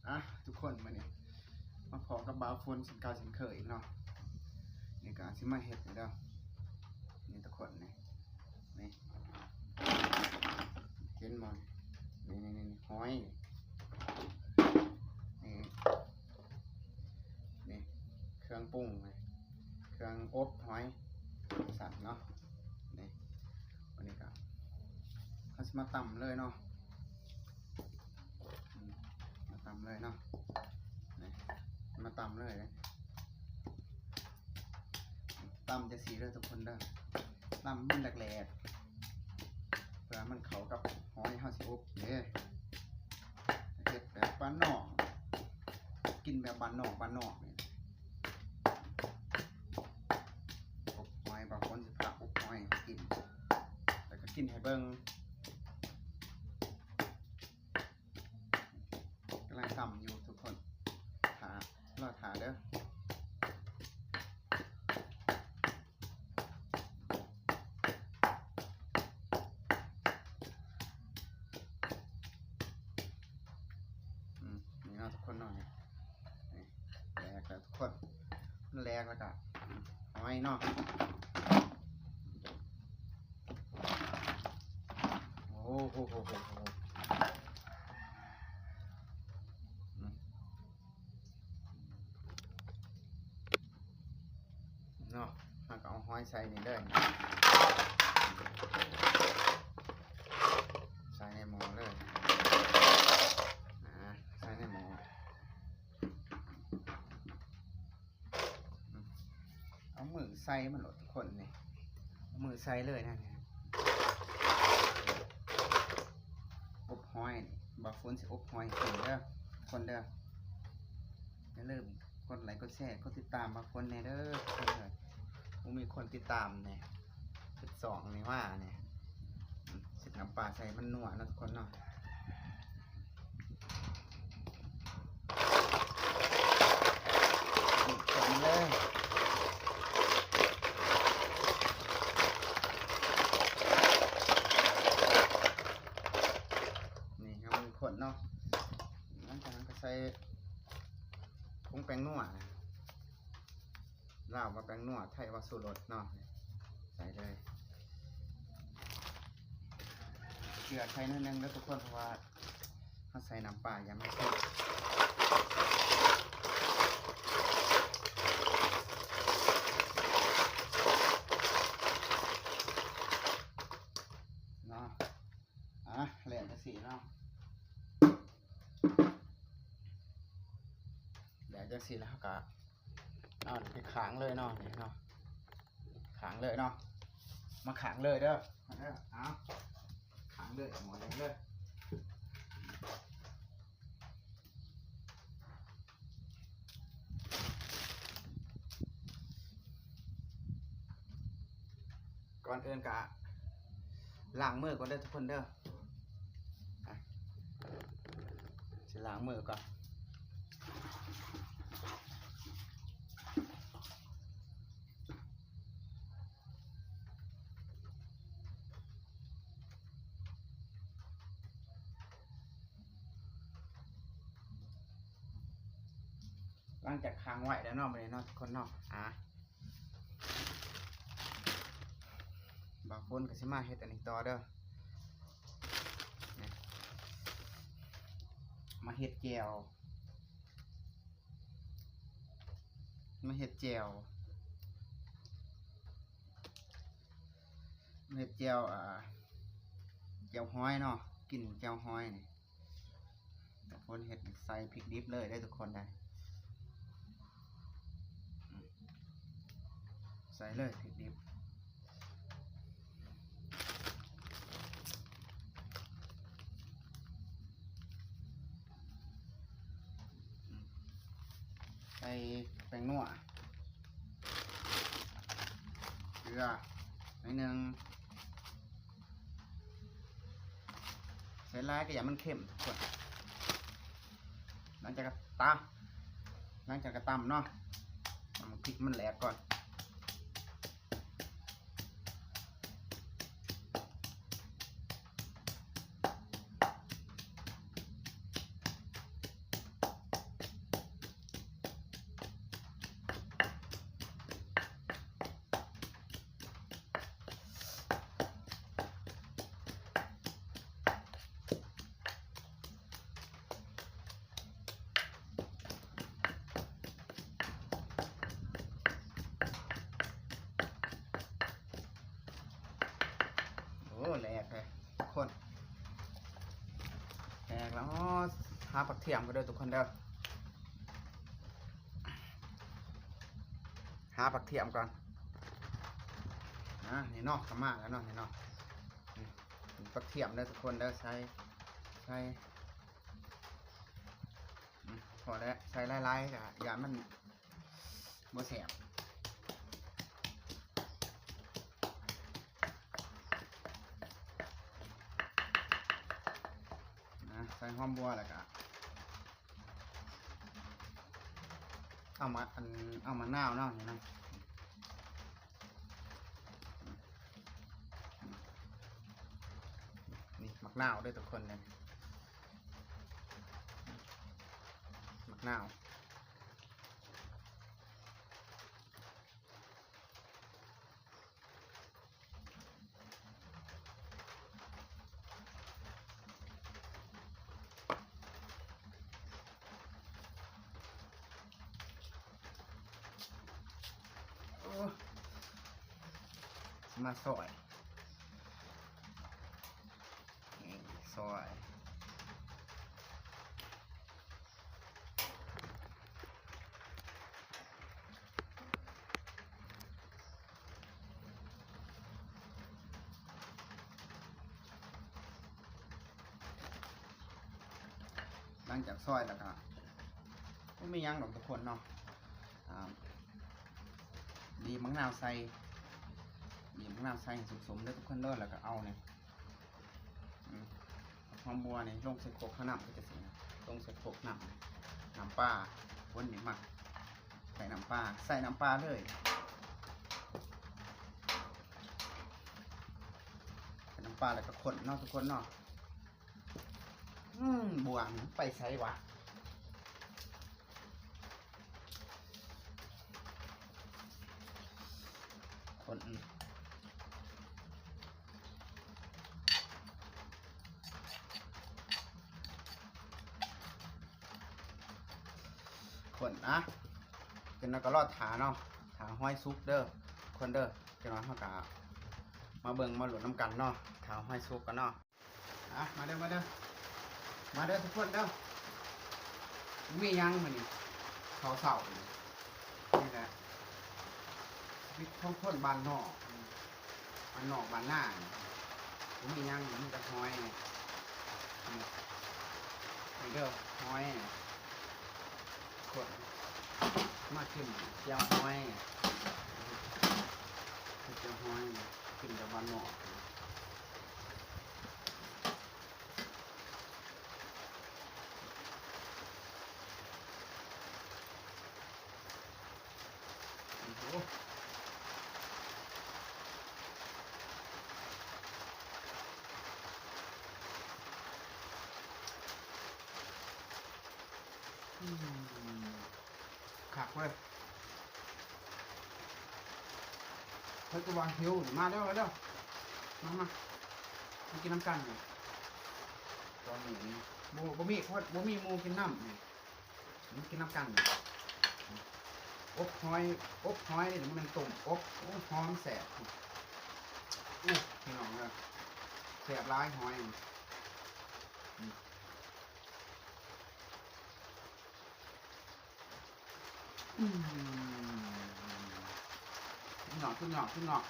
ອ່ະ ທຸກຄົນ ມື້ນີ້ມາພໍ້ກັບບ່າວຝົນເຊັ່ນເກົ່າເຊັ່ນເຄີຍອີກເນາະ. ນີ້ກໍຊິມາເຮັດນີ້ເດີ ນີ້ທຸກຄົນ ນີ້ ນີ້ ເຫັນບໍ່? ນີ້ ນີ້ ນີ້ ຫອຍ ນີ້ ນີ້ ເຄື່ອງປຸງ ນີ້ ເຄື່ອງອົບຫອຍ ສັດເນາະ. ນີ້ ວັນນີ້ກໍເຮົາຊິມາຕຳເລີຍເນາະ. ອືມ ມາຕຳເລີຍເນາະ ນີ້ ມາຕຳເລີຍ ຕຳຈັ່ງຊີ້ເດີທຸກຄົນເດີ ຕຳມັນແຫຼກໆ ເພື່ອມັນເຂົ້າກັບຫອຍເຮົາຊິອົບເດ້. ເຮັດແບບບ້ານນອກ ກິນແບບບ້ານນອກ ບ້ານນອກນີ້ ອົບຫອຍ ບ່າວຝົນຊິພາອົບຫອຍໃຫ້ກິນ ແລ້ວກໍກິນໃຫ້ເບິ່ງ. ກຳລັງຕຳຢູ່ທຸກຄົນ ຖ້າ ລໍຖ້າເດີ. ອືມ ນີ້ເນາະທຸກຄົນເນາະ ນີ້ ນີ້ ແຫຼກແລ້ວທຸກຄົນ ມັນແຫຼກແລ້ວກະຫອຍເນາະ. ໂອ້ໂຫ ອືມ ເນາະ ເຮົາກໍເອົາຫອຍໃສ່ນີ້ເລີຍ ໃສ່ໃນໝໍ້ເລີຍ ອາ ໃສ່ໃນໝໍ້. ເອົາມືໃສ່ມັນໂລດທຸກຄົນ ນີ້ ເອົາມືໃສ່ເລີຍນະ ນີ້ ອົບຫອຍ ບ່າວຝົນຊິອົບຫອຍໃຫ້ກິນເດີທຸກຄົນເດີ. ຢ່າລືມກົດໄລ ກົດແຊ ກົດຕິດຕາມບ່າວຝົນແດ່ເດີທຸກຄົນເດີ ບໍ່ມີຄົນຕິດຕາມແດ່ ເຮັດຊ່ອງນີ້ມານີ້ ເຮັດນ້ຳປາໃສ່ມັນນົວເນາະທຸກຄົນເນາະ. ນີ້ ເຂົ້າມາເລີຍ ນີ້ ເຮົາມີຄົນເນາະ ຫຼັງຈາກນັ້ນກໍໃສ່ຜົງແປ້ງນົວ ລາວວ່າແປ້ງນົວ ໄທວ່າຊູລົດເນາະ ໃສ່ເລີຍ. ເກືອໃສ່ໜ້ອຍໜຶ່ງເດີທຸກຄົນ ເພາະວ່າເຮົາໃສ່ນ້ຳປາ ຢ້ານມັນເຄັມເນາະ. ອ່າ ແຫຼກຈັ່ງຊີ້ເນາະ ແຫຼກຈັ່ງຊີ້ແລ້ວເຮົາກໍເອົາໄປຂ້າງເລີຍເນາະ ນີ້ເນາະ ຂ້າງເລີຍເນາະ ມາຂ້າງເລີຍເດີ ເອົາ ຂ້າງເລີຍ ໝໍ້ແດງເລີຍ. ກ່ອນອື່ນກະລ້າງມືກ່ອນເດີທຸກຄົນເດີ ອ່ະ ຊິລ້າງມືກ່ອນ. ຫຼັງຈາກຄ້າງໄວ້ແລ້ວເນາະ ບາດນີ້ເນາະ ທຸກຄົນເນາະ ອ່າ ບ່າວຝົນກໍຊິມາເຮັດອັນນີ້ຕໍ່ເດີ ມາເຮັດແຈ່ວ ມາເຮັດແຈ່ວ ເຮັດແຈ່ວ ອ່າ ແຈ່ວຫອຍເນາະ ກິນແຈ່ວຫອຍນີ້ ບາງຄົນເຮັດໃສ່ພິກດິບເລີຍເດ້ທຸກຄົນເດ້ ໃສ່ເລີຍພິກດິບ. ໃສ່ແປ້ງນົວ ເກືອໜ້ອຍໜຶ່ງ ໃສ່ຫຼາຍກໍຢ້ານມັນເຄັມທຸກຄົນ. ຫຼັງຈາກກໍຕຳ ຫຼັງຈາກກໍຕຳເນາະ ຕຳໃຫ້ພິກມັນແຫຼກກ່ອນ. ເ າຜັກທຽມກ່ອນເດີທຸກຄົນເດີ ຫາຜັກທຽມກ່ອນ. ອ່າ ນີ້ເນາະ ກະມາແລ້ວເນາະ ນີ້ເນາະ ນີ້ ນີ້ຜັກທຽມເດີທຸກຄົນເດີ ໃສ່ ໃສ່ ອືມ ພໍແລ້ວ ໃສ່ຫຼາຍໆ ກະຢ້ານມັນບໍ່ແຊບ. ນະ ໃສ່ຫອມບົວ ແລ້ວກະເອົາມາ ອັນ ເອົາໝາກນາວເນາະ ນີ້ເນາະ ນີ້ໝາກນາວເດີທຸກຄົນເດີ ໝາກນາວ. ໂອ້ ຊິມາຊອຍ ນີ້ ຊອຍ. ຫຼັງຈາກຊອຍແລ້ວກະບໍ່ມີຫຍັງດອກທຸກຄົນເນາະ ອ່າ ບີບໝາກນາວໃສ່ ບີບໝາກນາວໃສ່ໃຫ້ສົມໆເດີທຸກຄົນເດີ ແລ້ວກະເອົານີ້ ອືມ ຫອມບົວນີ້ລົງໃສ່ຄົກ ເອົານ້ຳຄືຈັ່ງຊີ້ນະ ລົງໃສ່ຄົກ ນ້ຳ ນ້ຳປາ ຄົນນີ້ມັກໃສ່ນ້ຳປາ ໃສ່ນ້ຳປາເລີຍ ໃສ່ນ້ຳປາແລ້ວກະຄົນເນາະທຸກຄົນເນາະ. ອືມ ບົວມັນໄປໃສຫວາ? ຄົນ ຄົນນະ ຈັ່ງນັ້ນກະລໍຖ້າເນາະ ຖ້າຫອຍສຸກເດີ ຄົນເດີ ຈັ່ງນັ້ນເຮົາກະມາເບິ່ງມາລຸ້ນນຳກັນເນາະ ຖ້າຫອຍສຸກກ່ອນເນາະ. ອ່ະ ມາເດີ ມາເດີ ມາເດີທຸກຄົນເດີ ມີຫຍັງມື້ນີ້ ເຊົ້າໆ ນີ້ ນີ້ແຫຼະ ຊີວິດຂອງຄົນບ້ານນອກ ບ້ານນອກບ້ານນາ ບໍ່ມີຫຍັງ ມີແຕ່ຫອຍ ນີ້ ນີ້ເດີ ຫອຍ ຄົນ ມາກິນແຈ່ວຫອຍ ແຈ່ວຫອຍ ກິນແບບບ້ານນອກ. ອືມ ຄັກເວີຍ ເພິ່ນກະວ່າຫິວ ມາເດີ ມາເດີ ມາ ມາ ມາກິນນຳກັນ. ຕອນນີ້ບໍ່ ບໍ່ມີຄົນ ບໍ່ມີໝູ່ກິນນຳນີ້ ມາກິນນຳກັນ. ອົບຫອຍ ອົບຫອຍນີ້ ບໍ່ແມ່ນຕົ້ມ ອົບ ໂອ້ ຫອມແຊບ ໂອ້ ພີ່ນ້ອງເອີຍ ແຊບຫຼາຍຫອຍ. ອືມ ສຸດຍອດ ສຸດຍອດ ສຸດຍອດ.